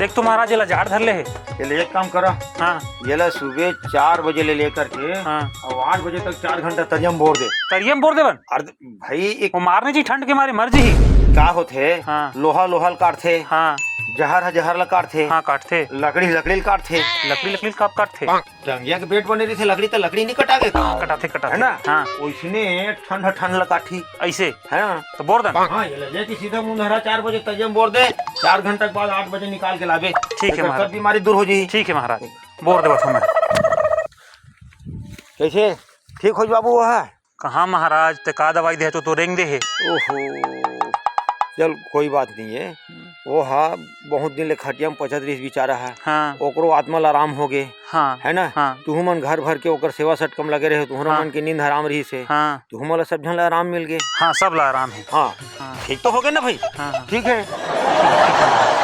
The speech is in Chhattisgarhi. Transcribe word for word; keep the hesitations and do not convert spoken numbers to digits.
देख तो महाराज, एला जाड़ धर ले हे। ये ले, एक काम करा। हाँ। ये ला सुबह चार बजे ले लेकर के हाँ। अब आठ बजे तक चार घंटा तरिया म बोर दे। तरिया म बोर देबन? अरे भाई, एक वो मारने जी, ठंड के मारे मर जी। का होथे? हाँ। लोहा लोहा ल काटथे। हाँ। जहर ह जहर ला काटथे। हाँ, काटथे। लकड़ी लकड़ी ल काटथे। लकड़ी लकड़ी ल काप काटथे। टंगिया के बेट बने रहिथे, लकड़ी त लकड़ी नहीं कटागे। कटाथे, कटाथे। है ना? हाँ। ओइसने ठंड ह ठंड ला काटही। ऐसे? है ना? तो बोर दन। हाँ, ये ले, लेके सीधा मुंदहरा चार बजे तरिया म बोर दे। चार घंटा के बाद आठ बजे निकाल के लाबे। ठीक है एकर महाराज। सब बीमारी दूर हो जाही। ठीक है महाराज, बोर देवत हूँ मैं। कैसे ठीक हो बाबू वो है? कहाँ महाराज, ते का दवाई दे तो, तो रेंग दे हे। ओहो, चल कोई बात नहीं है। वो हा बहुत दिन ले खटिया म पचत रहिस बेचारा हा। हाँ। ओकरो आत्मा ला आराम हो गे। हाँ। है ना? हाँ। तुहू मन घर भर के ओकर सेवा सटकम लगे रहे, तुहरो हाँ। मन के नींद हराम रहिस हे। हाँ। तुहू मन ला सब झन ला आराम मिल गे। हाँ, सब ला आराम है। हाँ। हाँ। ठीक तो हो गए ना भाई? हाँ, हाँ। ठीक है।